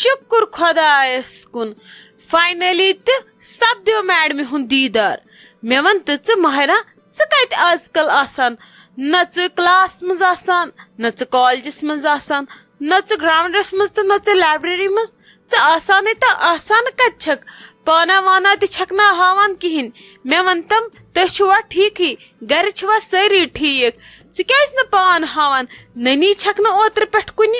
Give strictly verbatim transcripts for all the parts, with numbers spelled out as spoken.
شُکُر خۄدایَس کُن، فاینلی تہِ سپدیو میڈمہِ ہُنٛد دیٖدار۔ مےٚ وَن تہٕ ژٕ ماہرہ، ژٕ کَتہِ آز کل آسان؟ نہ ژٕ کلاس منٛز آسان، نہ ژٕ کالجس منٛز آسان، نہ ژٕ گراؤنڈس منٛز تہٕ نہ ژٕ لائبریری منٛز۔ ژٕ آسانٕے تہٕ آسان کَتہِ چھَکھ؟ پانا وانا تہِ چھَکھ نہٕ ہاوان کِہیٖنۍ۔ مےٚ وَن تَم، تُہۍ چھِوا ٹھیٖکٕے؟ گَرِ چھِوا سٲری ٹھیٖک؟ ژٕ کیٛازِ نہٕ پان ہاوان؟ نٔنی چھَکھ نہٕ اوترٕ پٮ۪ٹھ کُنہِ۔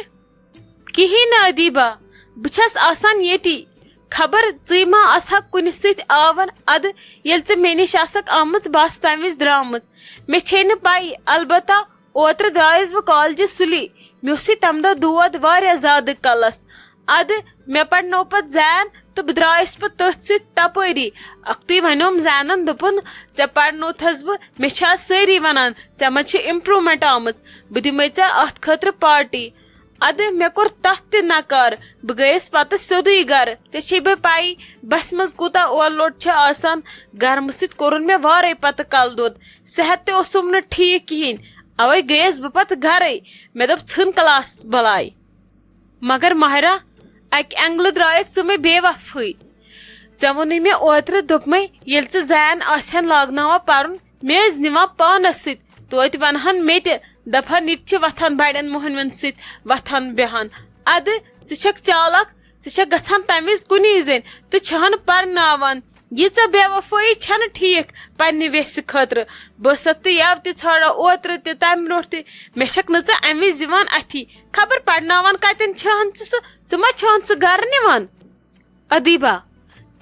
کِہیٖنۍ نہٕ ادیبہ، بہٕ چھَس آسان ییٚتی۔ خبر ژٕے ما آسہکھ کُنہِ سۭتۍ آوُر، اَدٕ ییٚلہِ ژٕ مےٚ نِش آسکھ آمٕژ، بہٕ آسہٕ تَمہِ وِزِ درٛامٕژ۔ مےٚ چھے نہٕ پَیی، البتہ اوترٕ درٛایَس بہٕ کالجہِ سُلی۔ مےٚ اوسُے تَمہِ دۄہ دود واریاہ زیادٕ کَلَس۔ اَدٕ مےٚ پَرنوو پَتہٕ زین تہٕ بہٕ درٛایَس پَتہٕ تٔتھۍ سۭتۍ تَپٲری۔ اَکھتُے وَنیوم زینَن، دوٚپُن، "ژےٚ پَرنوتھَس بہٕ، مےٚ چھِ آز سٲری وَنان، ژےٚ منٛز چھِ امپرومنٹ آمٕژ، بہٕ دِمَے ژےٚ اَتھ خٲطرٕ پارٹی۔" اَدٕ مےٚ کوٚر تَتھ تہِ نکار۔ بہٕ گٔیَس پَتہٕ سیوٚدُے گَرٕ۔ ژےٚ چھے بے پَیی، بَسہِ منٛز کوٗتاہ اوورلوڈ چھُ آسان۔ گرمہٕ سۭتۍ کوٚرُن مےٚ وارَے پَتہٕ کَلہٕ دود۔ صحت تہِ اوسُم نہٕ ٹھیٖک کِہیٖنۍ۔ اَوَے گٔیَس بہٕ پَتہٕ گَرَے۔ مےٚ دوٚپ، "ژھٕن کلاس بَلاے۔" مگر ماہرہ، اَکہِ اینگلہٕ درٛایَکھ ژٕ مےٚ بے وفٲیی۔ ژےٚ ووٚنُے مےٚ اوترٕ، دوٚپمَے، ییٚلہِ ژٕ زین آسہِ ہَن لاگناوان پَرُن، مےٚ ٲسۍ نِوان پانَس سۭتۍ، توتہِ وَنہٕ ہَن مےٚ تہِ، دَپہٕ ہَن، "یہِ تہِ چھِ وۄتھان بَڑٮ۪ن مۄہنوٮ۪ن سۭتۍ، وۄتھان بیٚہان۔" اَدٕ ژٕ چھَکھ چالاک، ژٕ چھَکھ گژھان تَمہِ وِزِ کُنی زٔنۍ تہٕ چھَہَن پَرناوان۔ ییٖژاہ بے وفٲیی چھَنہٕ ٹھیٖک پنٛنہِ ویسہِ خٲطرٕ۔ بہٕ ٲسَتھ تہٕ یَوٕ تہِ ژھانٛڈان، اوترٕ تہِ، تَمہِ برونٛٹھ تہِ۔ مےٚ چھَکھ نہٕ ژٕ اَمہِ وِزِ یِوان اَتھی۔ خبر پَرناوان کَتٮ۪ن چھَہَن ژٕ سُہ، ژٕ ما چھَہَن سُہ گَرٕ نِوان؟ ادیبہ،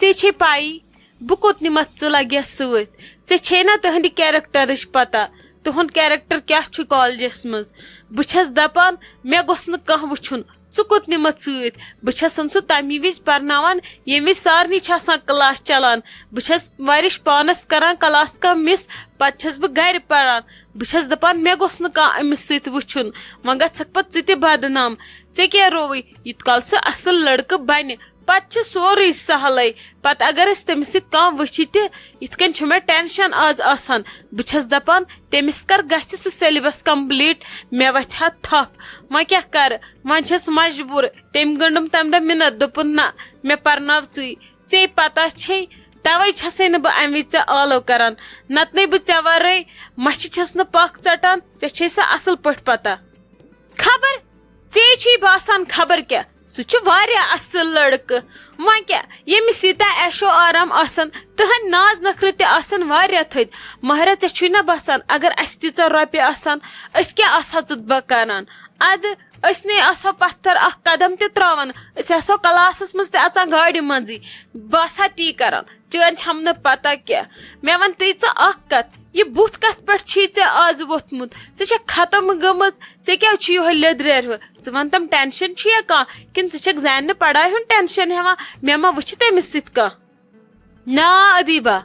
ژےٚ چھے پَیی، بہٕ کوٚت نِمَتھ ژٕ لَگیٚس سۭتۍ؟ ژےٚ چھے نا تٕہٕنٛدِ کیریکٹرٕچ پَتہ، تُہُنٛد کیریکٹر کیٛاہ چھُ کالجَس منٛز؟ بہٕ چھَس دَپان، مےٚ گوٚژھ نہٕ کانٛہہ وٕچھُن، ژٕ کوٚت نِمَتھ سۭتۍ؟ بہٕ چھَسَن سُہ تَمی وِزِ پَرناوان، ییٚمہِ وِزِ سارنٕے چھِ آسان کلاس چَلان۔ بہٕ چھَس وَرِش پانَس کَران کلاس کانٛہہ مِس، پَتہٕ چھَس بہٕ گَرِ پَران۔ بہٕ چھَس دَپان، مےٚ گوٚژھ نہٕ کانٛہہ أمِس سۭتۍ وٕچھُن، وۄنۍ گژھکھ پَتہٕ ژٕ تہِ بدنام۔ ژےٚ کیٛاہ رووُے؟ یوٗت کال سُہ اَصٕل لٔڑکہٕ بَنہِ، پَتہٕ چھُ سورُے سہلٕے۔ پَتہٕ اگر أسۍ تٔمِس سۭتۍ کانٛہہ وٕچھِ تہِ، یِتھ کٔنۍ چھُ مےٚ ٹینشن آز آسان۔ بہٕ چھَس دَپان، تٔمِس کر گژھِ سُہ سیلبس کمپلیٖٹ، مےٚ وَتھِ ہا تھپھ۔ وۄنۍ کیٛاہ کَرٕ؟ وۄنۍ چھَس مجبوٗر۔ تٔمۍ گٔنٛڈٕم تَمہِ دۄہ مِنت، دوٚپُن، "نہ، مےٚ پَرناو ژٕے۔ ژےٚ پَتہ چھے، تَوَے چھَسَے نہٕ بہٕ اَمہِ وِزِ ژےٚ آلو کَران۔ نَتہٕ نَے بہٕ ژےٚ وَرٲے مَچھِ چھَس نہٕ پَکھ ژَٹان، ژےٚ چھے سۄ اَصٕل پٲٹھۍ پَتہ۔" خبر ژےٚ چھُے باسان خبر کیٛاہ، سُہ چھُ واریاہ اصٕل لڑکہٕ۔ وۄنۍ کیٛاہ، ییٚمِس ییٖتیٛاہ عیش و آرام آسن، تٕہنٛدۍ ناز نخرٕ تہِ آسن واریاہ تھٔدۍ۔ ماہرہ، ژےٚ چھُے نہ باسان، اگر اسہِ تیٖژاہ رۄپیہِ آسہٕ ہن، أسۍ کیٛاہ آسہٕ ہا ژٕ بہٕ کران؟ ادٕ أسۍ نے آسہٕ ہا پتھر اکھ قدم تہِ تراوان، أسۍ آسہٕ ہو کلاسس منٛز تہِ اژان گاڑِ منٛزٕے۔ بہٕ آسہٕ ہا تی کران۔ چٲنۍ چھَم نہٕ پتہ کینٛہہ۔ مےٚ وَن تہٕ ژٕ اکھ کتھ، یہِ بُتھ کتھ پٮ۪ٹھ چھُے ژےٚ آز ووٚتھمُت؟ ژٕ چھَکھ ختم گٔمٕژ، ژےٚ کیٛاہ چھُ یِہوٚے لیٚدریر ہیوٗ؟ ژٕ وَن تِم ٹینشن چھُیا کانٛہہ، کِنہٕ ژٕ چھَکھ زیننہٕ پڑھایہِ ہُنٛد ٹینشن ہٮ۪وان؟ مےٚ ما وٕچھِ تٔمِس سۭتۍ کانٛہہ؟ نا ادیبہ،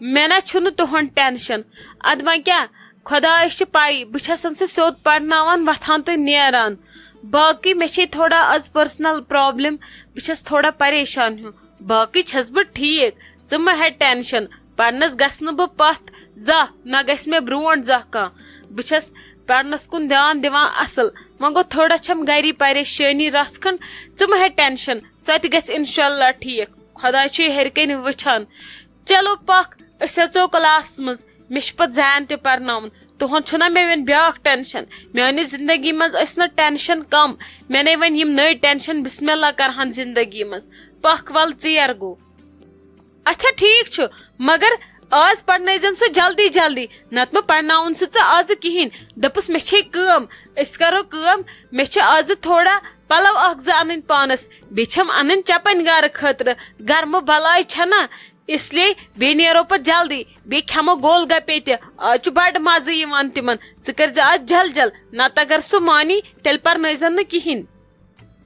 مےٚ نہ چھُنہٕ تُہُنٛد ٹینشن۔ اَدٕ وۄنۍ کیٛاہ، خۄدایَس چھِ پَیی، بہٕ چھَسَن سُہ سیوٚد پَرناوان، وۄتھان تہٕ نیران۔ باقٕے مےٚ چھے تھوڑا آز پٔرسنل پرابلم، بہٕ چھَس تھوڑا پریشان ہیوٗ۔ باقٕے چھَس بہٕ ٹھیٖک، ژٕ مہ ہےٚ ٹینشن، پرنس گژھٕ نہٕ بہٕ پتھ زانٛہہ، نہ گژھِ مےٚ برونٛٹھ زانٛہہ کانٛہہ۔ بہٕ چھَس پرنس کُن دھیان دِوان اصل، وۄنۍ گوٚو تھوڑا چھَم گری پریشٲنی رژھ کھنڈ، ژٕ مہ ہےٚ ٹینشن، سۄ تہِ گژھِ انشاءاللہ ٹھیٖک، خۄداے چھُے ہیٚرِ کنہِ وٕچھان۔ چلو پکھ، أسۍ اژو کلاسس منٛز، مےٚ چھُ پتہٕ زین تہِ پرناوُن۔ تُہُنٛد چھُنہ مےٚ وۄنۍ بیٛاکھ ٹینشن؟ میٛانہِ زندگی منٛز ٲسۍ نہٕ ٹینشن کم، مےٚ نے وۄنۍ یِم نٔے ٹینشن بسم اللہ کرہن زندگی منٛز۔ پکھ ول ژیر گوٚو۔ اچھا ٹھیٖک چھُ، مگر آز پرنٲیزٮ۪ن سُہ جلدی جلدی، نتہٕ مہٕ پرناوُن سُہ ژٕ آزٕ کِہیٖنۍ۔ دوٚپُس مےٚ چھے کٲم، أسۍ کرو کٲم، مےٚ چھِ آزٕ تھوڑا پلو اکھ زٕ انٕنۍ پانس، بیٚیہِ چھَم انٕنۍ چپنۍ گرٕ خٲطرٕ، گرمہٕ بلاے چھَنا، اس لیے بیٚیہِ نیرو پتہٕ جلدی، بیٚیہِ کھٮ۪مو گول گپے تہِ، آز چھُ بڑٕ مزٕ یِوان تِمن۔ ژٕ کٔرۍ زِ آز جل جل، نتہٕ اگر سُہ مانی، تیٚلہِ پرنٲیزٮ۪ن نہٕ کِہیٖنۍ۔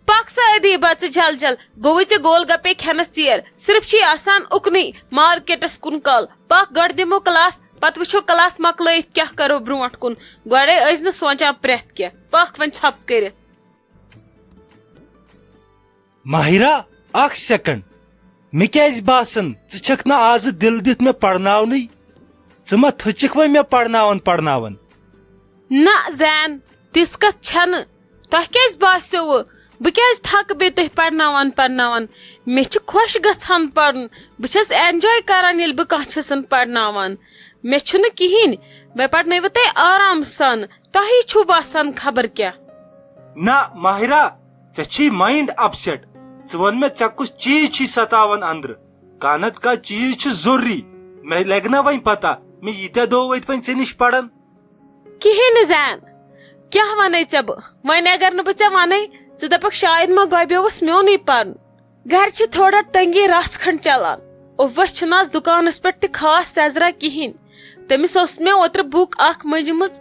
پکھ سا ادیبہ ژٕ جل جل، گوٚوُے ژےٚ گول گپے کھٮ۪نس ژیر، صرف چھُے آسان اُکنُے مارکیٹس کُن کل۔ پکھ گۄڈٕ دِمو کلاس، پتہٕ وٕچھو کلاس مۄکلٲیِتھ کیٛاہ کرو برونٛٹھ کُن، گۄڈے ٲسۍ نہٕ سونٛچان پرٛٮ۪تھ کینٛہہ۔ پکھ وۄنۍ ژھۄپہٕ کٔرِتھ۔ ماہرہ، اکھ سیکنڈ۔ مےٚ کیازِ باسان ژٕ چھکھ نہٕ آزٕ دِل دِتھ مےٚ پرناونٕے؟ ژٕ ما تھٔچکھ وۄنۍ مےٚ پرناوان پرناوان؟ نہ زین، تِژھ کتھ چھنہٕ۔ تۄہہِ کیازِ باسیووٕ؟ بہٕ کیازِ تھکہٕ بیٚیہِ تُہۍ پرناوان پرناوان؟ مےٚ چھُ خۄش گژھان پرُن۔ بہٕ چھَس enjoy کران ییٚلہِ بہٕ کانٛہہ چھَسن پرناوان۔ مےٚ چھُنہٕ کِہیٖنۍ، مےٚ پرنٲوٕ تُہۍ آرام سان۔ تۄہی چھُو باسان خبر کیٛاہ۔ نہ ماہرہ، ژےٚ چھی mind upset۔ ژٕ وَن مےٚ، ژےٚ کُس چیٖز چھی ستاوان أنٛدرٕ؟ کانٛہہ نتہٕ کانٛہہ چیٖز چھُ ضروٗری۔ مےٚ لگہِ نا وۄنۍ پتہ، مےٚ ییٖتیٛاہ دۄہ وٲتۍ وۄنۍ ژےٚ نِش پران۔ کِہیٖنۍ نہٕ زین، کیٛاہ وَنے ژےٚ بہٕ؟ وۄنۍ اگر نہٕ بہٕ ژےٚ وَنے، ژٕ دَپَکھ شاید ما گۄبیووُس میونُے پَرُن۔ گَرِ چھِ تھوڑا تنگی رَژھ کھنٛڈ چَلان۔ اوٚبوَس چھُنہٕ آز دُکانَس پٮ۪ٹھ تہِ خاص سٮ۪زرا کِہیٖنۍ۔ تٔمِس اوس مےٚ اوترٕ بُک اَکھ مٔنٛجمٕژ۔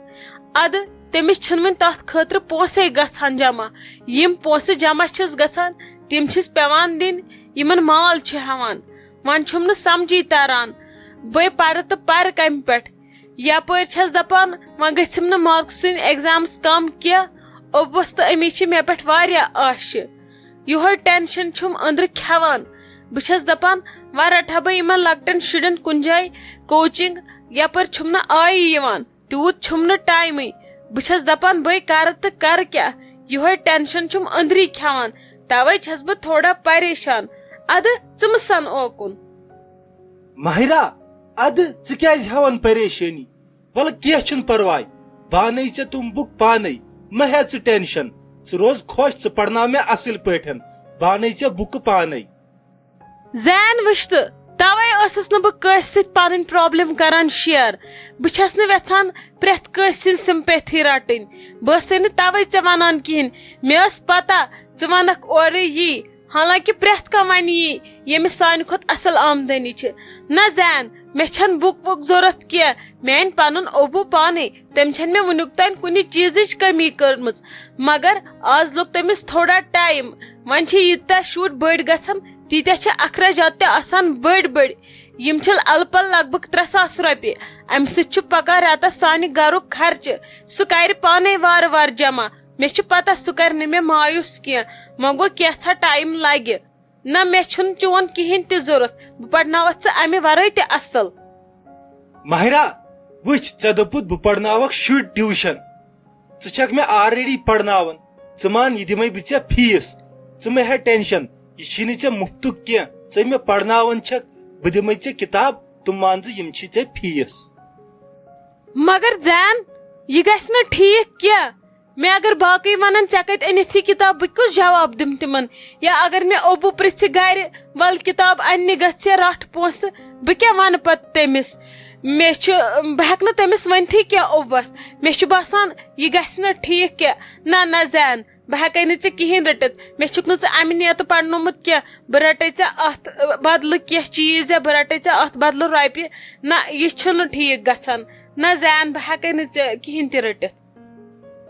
اَدٕ تٔمِس چھِنہٕ وۄنۍ تَتھ خٲطرٕ پونٛسَے گژھان جمع۔ یِم پونٛسہٕ جمع چھِس گژھان، تِم چھِس پٮ۪وان دِنۍ یِمَن مال چھِ ہٮ۪وان۔ وۄنۍ چھُم نہٕ سَمجھی تَران، بہٕ پَرٕ تہٕ پَرٕ کَمہِ پٮ۪ٹھ؟ یپٲرۍ چھَس دَپان وۄنۍ گٔژھِم نہٕ مارکسٕنۍ exams کم کینٛہہ۔ اوٚبوَس تہٕ أمی چھِ مےٚ پٮ۪ٹھ واریاہ آشہِ۔ یِہوٚے tension چھُم أنٛدرٕ کھٮ۪وان۔ بہٕ چھَس دَپان وۄنۍ رَٹہٕ ہا بہٕ یِمَن لۄکٹٮ۪ن شُرٮ۪ن کُنہِ جایہِ coaching، یپٲرۍ چھُم نہٕ آیی یِوان، تیوٗت چھُم نہٕ ٹایمٕے۔ بہٕ چھَس دَپان بٔے کَرٕ تہٕ کَرٕ کیٛاہ؟ یِہوٚے tension چھُم أنٛدری کھٮ۪وان، تَوَے چھَس بہٕ تھوڑا پریشان۔ اَدٕ ژٕ مہٕ سَن اوکُن۔ ماہرہ، ادٕ ژٕ کیازِ ہٮ۪وان پریشٲنی؟ ولہٕ کینٛہہ چھُنہٕ پرواے، بہٕ انَے ژےٚ تِم بُک پانے، مہ ہےٚ ژٕ tension۔ ژٕ روز خۄش، ژٕ پرناو مےٚ اصٕل پٲٹھۍ، بہٕ انَے ژےٚ بُکہٕ پانے۔ زین وٕچھ تہٕ، توے ٲسٕس نہٕ بہٕ کٲنٛسہِ سۭتۍ پنٕنۍ problem کران share۔ بہٕ چھَس نہٕ وٮ۪ژھان پرٛٮ۪تھ کٲنٛسہِ ہٕنٛز sympathy رٹٕنۍ۔ بہٕ ٲسٕے نہٕ توے ژےٚ ونان کِہیٖنۍ۔ مےٚ ٲس پتہ ژٕ ونکھ اورٕ یی، حالانکہ پرٛٮ۪تھ کانٛہہ ونہِ یی ییٚمِس سانہِ کھۄتہٕ اصل آمدنی چھِ۔ نہ زین، مےٚ چھَنہٕ بُک وُک ضوٚرتھ کینٛہہ۔ مےٚ أنۍ پنُن اوٚبوٗ پانے، تٔمۍ چھَنہٕ مےٚ وٕنیُک تام کُنہِ چیٖزٕچ کٔمی کٔرمٕژ۔ مگر آز لوٚگ تٔمِس تھوڑا time۔ وۄنۍ چھِ ییٖتیٛاہ شُرۍ بٔڑۍ گژھان، تیٖتیٛاہ چھِ اخراجات تہِ آسان بٔڑۍ بٔڑۍ۔ یِم چھِ الہٕ پلہٕ لگ بگ ترٛےٚ ساس رۄپیہِ۔ امہِ سۭتۍ چھُ پکان رٮ۪تس سانہِ گرُک خرچہٕ۔ سُہ کرِ پانے وارٕ وارٕ جمع۔ مےٚ چھِ پتہ سُہ کرِ نہٕ مےٚ مایوس کینٛہہ۔ وۄنۍ گوٚو کینٛژھا time لگہِ۔ نہ، مےٚ چھُنہٕ چون کِہیٖنۍ تہِ ضوٚرتھ۔ بہٕ پرناوتھ ژٕ امہِ ورٲے تہِ اصل۔ ماہرہ، وٕچھ، ژےٚ دوٚپُتھ بہٕ پرناوکھ شُرۍ tuition۔ ژٕ چھکھ مےٚ already پرناوان۔ ژٕ مان، یہِ دِمے بہٕ ژےٚ fees۔ ژٕ مہ ہےٚ tension، یہِ چھی نہٕ ژےٚ مُفتُک کینٛہہ۔ ژٕ مےٚ پرناوان چھکھ، بہٕ دِمے ژےٚ کِتاب، تِم مان ژٕ، یِم چھی ژےٚ fees۔ مگر زین، یہِ گژھِ نہٕ ٹھیٖک کینٛہہ۔ مےٚ اگر باقٕے ونن، "ژےٚ کتہِ أنِتھ یہِ کِتاب؟" بہٕ کُس جواب دِمہٕ تِمن؟ یا اگر مےٚ اوٚبوٗ پرژھِ گرِ، "ول کِتاب اننہِ گژھِ ژےٚ، رٹھ پونٛسہٕ"، بہٕ کیٛاہ ونہٕ پتہٕ تٔمِس؟ مےٚ چھُ، بہٕ ہٮ۪کہٕ نہٕ تٔمِس ؤنتھٕے کینٛہہ اوٚبوَس۔ مےٚ چھُ باسان یہِ گژھِ نہٕ ٹھیٖک کینٛہہ۔ نہ، نہ زین، بہٕ ہٮ۪کَے نہٕ ژےٚ کِہیٖنۍ رٔٹِتھ۔ مےٚ چھُکھ نہٕ ژٕ اَمہِ نیتہٕ پَرنومُت کینٛہہ۔ بہٕ رَٹَے ژےٚ اَتھ، ٲ، بدلہٕ کینٛہہ چیٖز یا بہٕ رَٹَے ژےٚ اَتھ بدلہٕ رۄپیہِ۔ نہ، یہِ چھُنہٕ ٹھیٖک گژھان۔ نہ زین، بہٕ ہٮ۪کَے نہٕ ژےٚ کِہیٖنۍ تہِ رٔٹِتھ۔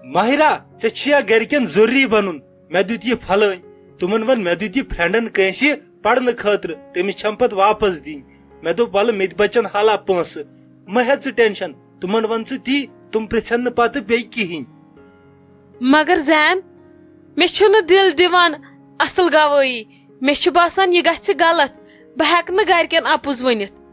ماہرہ، ژےٚ چھُیا گرِکٮ۪ن ضروٗری وَنُن، مےٚ دیُت یہِ پھلٲنۍ؟ تِمَن وَن، مےٚ دیُت یہِ friendن کٲنٛسہِ پَرنہٕ خٲطرٕ، تٔمِس چھَم پَتہٕ واپس دِنۍ۔ مےٚ دوٚپ، وَلہٕ، مےٚ تہِ بَچَن حالا پونٛسہٕ۔ مہ ہےٚ ژٕ tension، تِمَن وَن ژٕ تی، تِم پرٛژھن نہٕ پَتہٕ بیٚیہِ کِہیٖنۍ۔ مگر زین، مےٚ چھُنہٕ دِل دِوان اصل گوٲہی۔ مےٚ چھُ باسان یہِ گژھِ غلط۔ بہٕ ہٮ۪کہٕ نہٕ گرِکٮ۪ن اپُز ؤنِتھ۔